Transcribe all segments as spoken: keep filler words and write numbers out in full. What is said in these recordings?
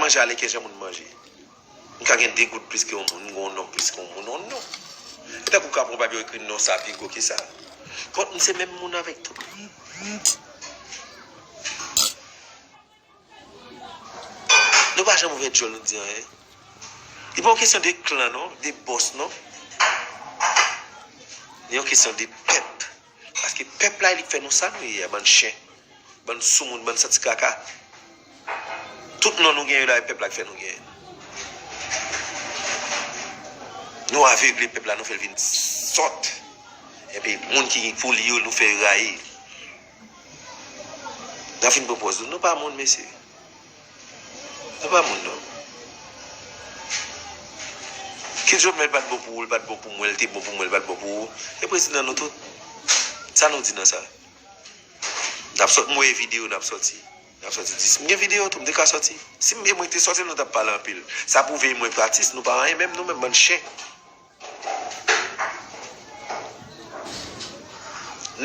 manje aleken jan moun manje. M ka gen de goud plis ke yon moun, m gen yon non plis ke yon moun, yon non. E tankou w ka pran papye w ekri non sa pi gwo ke sa. Kont m se menm moun avèk tout moun. Nou pa janm ouvè djòl nou di anyen. Li pa yon kesyon de klan non, de bòs non. Li yon kesyon de pèp. Paske pèp la e li k fè nou sa nou ye a, bann chen, bann soumoun, bann santi kaka. Tout non nou gen yo la, e pèp la k fè nou gen. Nou avegle pèp la, nou fè l vin sòt. Epi moun ki pou li yo, nou fè rayi. N ap fin pran pòz nou. Nou pa moun, mesye. Nou pa moun, non. Kit Jovenel pa t bon pou ou, li pa t bon pou mwen, li te bon pou mwen, li pa t bon pou ou. E prezidan nou tout. Sa nou di nan sa? N ap sòt, m wè videyo n ap sòti. N ap sòti dis. M gen videyo tou, m te ka sòti. Si m, e mwen ki te sòti, nou t ap pale anpil. Sa pwouve e mwen pratis, nou pa anyen, menm nou menm bann chen.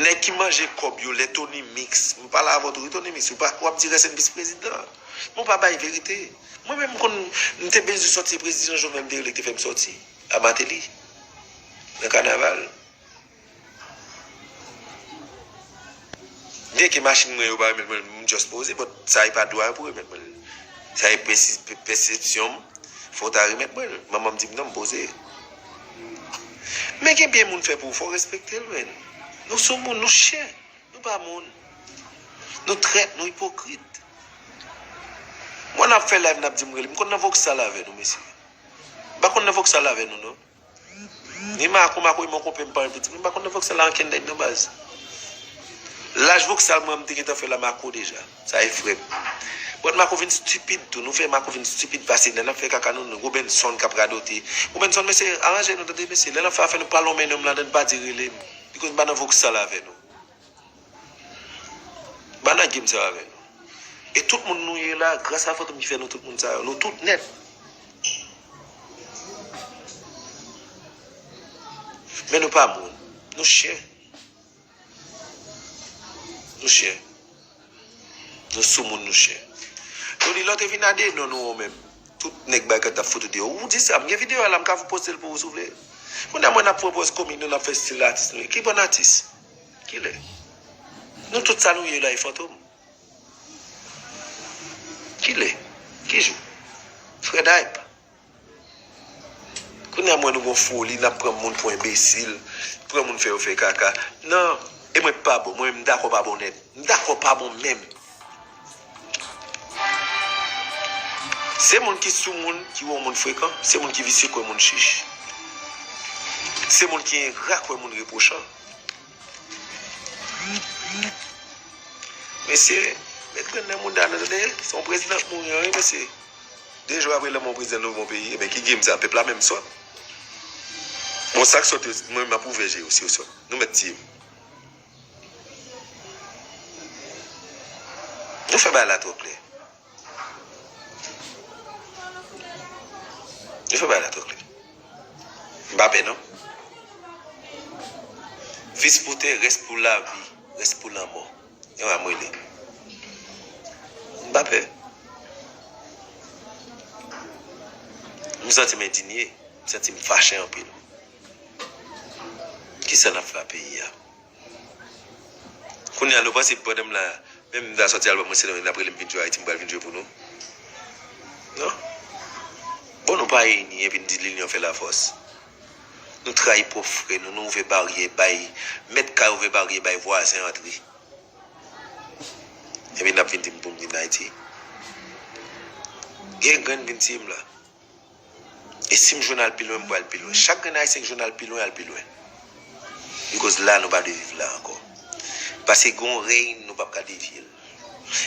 Nèg ki manje kòb yo, lè Tony Mix, m pale avè w tou, wi, Tony Mix, ou pa, w ap di rès N vis prezidan. Men w pa bay verite. Mwen menm, m konn, m te bezwen sòti, prezidan Jovenel m te rele, ki te fè m sòti. A Martelly. Nan kanaval. Byenke machin mwen yo pa remèt mwen l, m just poze, but sa e pa dwa yo pou remèt mwen l. Sa e pesi-, pe-, pesepsyon m, fò w ta remèt mwen l. Manman m di m non, m poze. Men gen byen moun fè pou ou, fò w respekte l, men. Nou sou moun, nou chen. Nou pa moun. Nou trèt, nou ipokrit. Mwen n ap fè live, n ap di m rele. M konn nan Voksal avè nou, mesye. M pa konn nan Voksal avè nou, non. Ni Mako, Mako e mon konpè m pa yon pitit. M pa konn nan Voksal la ankenn nèg nan baz. Laj Voksal mwen, m te gentan fè la Mako deja. Sa e frè m. But Mako vin stipid tou. Nou fè Mako vin stipid pase nèg n ap fè kaka nou, nou. Robenson k ap radote. Robenson, mesye, aranje nou, tande, mesye. Lè n ap fè afè nou, pa lonmen non m ladan, pa di rele m. Because m pa nan Voksal avè nou. M pa nan game sa avè nou. E tout moun nou ye la, gras a Fantom ki fè nou tout moun sa yo. Nou tout nèt. Men nou pa moun. Nou chen. Nou chen. Nou sou moun, nou chen. Tony, lè w te vin ade non nou menm. Tout nèg bagay t ap fout ou deyò. Ou di sa, m gen videyo a la, m ka poste l pou ou si w vle. Kounye a mwen n ap pran pòz komik nou, n ap fè stil atis nou ye. Ki bann atis? Kilè? Nou tout sa nou ye la e Fantom. Kilè? Ki jou? Fred Hype. Kounye a m wè nou gon foli, n ap pran moun pou enbesil, pran moun fè yo fè kaka. Non, e mwen pa bon, mwen menm m dakò pa bon nèt. M dakò pa bon menm. Se moun ki sou moun ki wè yon moun frekan, se moun ki visye k wè moun chich. Se moun ki engra k wè moun repwochan. Mesye, met grenn nan mouda nou, tande? Se yon prezidan k mouri an, wi, mesye. De jou apre lanmò prezidan nou bon peyi, ebyen ki game sa? Pèp la menm sòt. Bon, sa k sòt yo, mwen m ap ouvè je yo, si yo sòt. Nou mèt tiye m. Nou fè bagay la twò klè. Nou fè bagay la twò klè. M pa pè non. Vis pou tè, rès pou lavi, rès pou lanmò. Yon a mwen li. M pa pè. M santi m endinye. M santi m fache anpil. Kisa n ap fè a peyi a? Kounye a, nou panse pandan m la, menm m ta sòti albòm mwen, se nan, n ap rele m vin jwe Ayiti, m pral vin jwe pou nou? Non. Bon, nou pa ini epi n di linyon fè lafòs. Nou trayi pwòp frè nou, nou ouvè baryè bay, mèt kay ouvè baryè bay vwazen antre. Epi n ap vin di m pou m vin Ayiti. Gen grenn vin tiye m la. E si m jwenn al pi lwen, m pral pi lwen. Chak grenn ayisyen k jwenn al pi lwen, al pi lwen. Because la, nou pa dwe viv la ankò. Paske gen yon rèy, nou p ap ka devye l.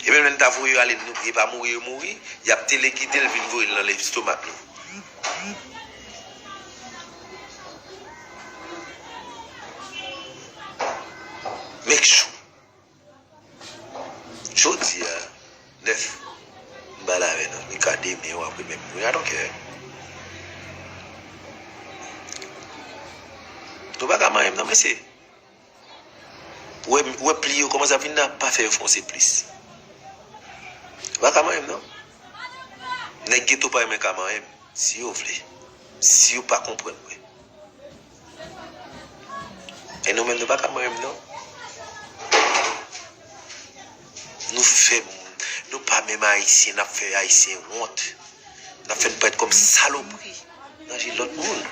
E menm lè n ta voye yo ale, nou, yo pa mouri, yo mouri, y ap telekite l vin voye l nan lestomak nou. Make sure. Jodi a, nèf, m pale avè nou. Li ka demen, w ap remèt mwen. I don't care. Nou pa ka manyen m non, mesye. Ou wè, ou wè pli yo kòmanse ap vin la, pa fè yo fonse plis. Nou pa ka manyen m non. Nèg geto pa renmen ka manyen m, si yo vle. Si yo pa konprann mwen. E nou menm, nou pa ka manyen m, non. Nou fè, nou pa menm Ayisyen, n ap fè Ayisyen wont. N ap fè n parèt kòm salopri nan je lòt moun.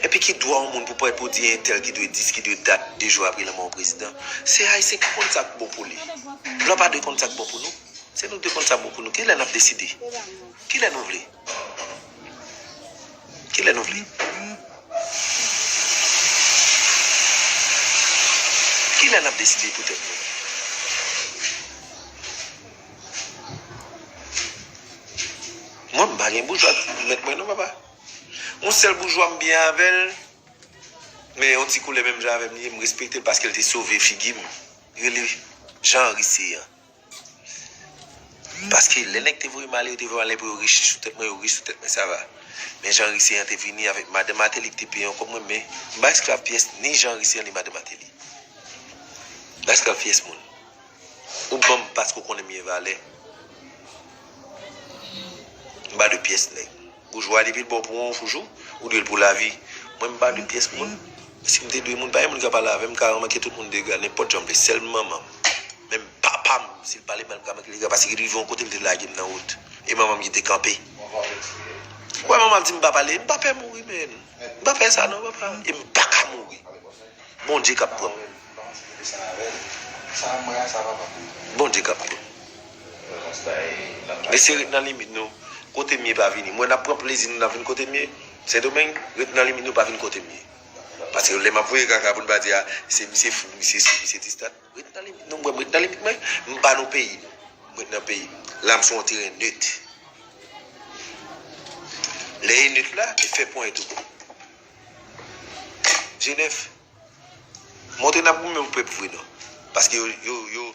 Epi ki dwa yon moun pou parèt pou di entèl ki dwe dis, ki dwe dat de jou apre lanmò yon prezidan? Se Ayisyen ki konn sa k bon pou li. Blan pa dwe konn sa k bon pou nou. Se nou ki dwe konn sa k bon pou nou. Kilè n ap deside? Kilè nou vle? Kilè nou vle? Kilè n ap deside pou tèt nou? Mwen, m pa gen boujwa mèt mwen non, papa. Yon sèl boujwa m byen avè l, men yon ti koulè menm jan avè m li ye, m respekte l paske l te sove figi m. Rele Jean Henry Ceant. Paske lè nèg te voye m ale, yo te voye m ale pou yo rich sou tèt mwen, yo rich sou tèt mwen, sa va. Men Jean Henry Ceant te vini avèk madan Martelly ki te peye yon kòb mwen, men m pa esklav pyès ni Jean Henry Ceant ni madan Martelly. M pa esklav pyès moun. Ou ban m paske w konnen m gen valè. M pa de pyès nèg. Boujwa depi l ba w pou yon jou, ou dwe l pou lavi. Mwen, m pa de pyès moun. Si m te dwe moun, pa gen moun ka pale avè m, m ka ranmanke tout moun dega, nenpòt jan m vle, sèl manman m. Menm papa m, si l pale mal, m ka manke l dega, paske li rive yon kote, l te lage m nan wout. E manman m ki te kanpe. Ou wè manman m di m pa pale, m pa pè mouri, men. M pa pè sa non, papa. E m pa ka mouri. Bondye k ap pran m. Bondye k ap pran m. Mesye, ret nan limit nou. Kote m ye pa vini. Mwen, n ap pran plezi nou, n ap vin kote m ye. Sendomeng, ret nan limit nou, pa vin kote m ye. Paske lè m ap voye kaka pou n pa di, a, se misye fou, misye si, misye distat. Ret nan limit nou, mwen, m ret nan limit mwen. M pa nan peyi nou. M ret nan peyi m. La, m sou yon teren net. Lè e net la, e fè pwen tou bon. Jenèf, montre n ap goumen pou pèp vre non. Paske yo, yo, yo,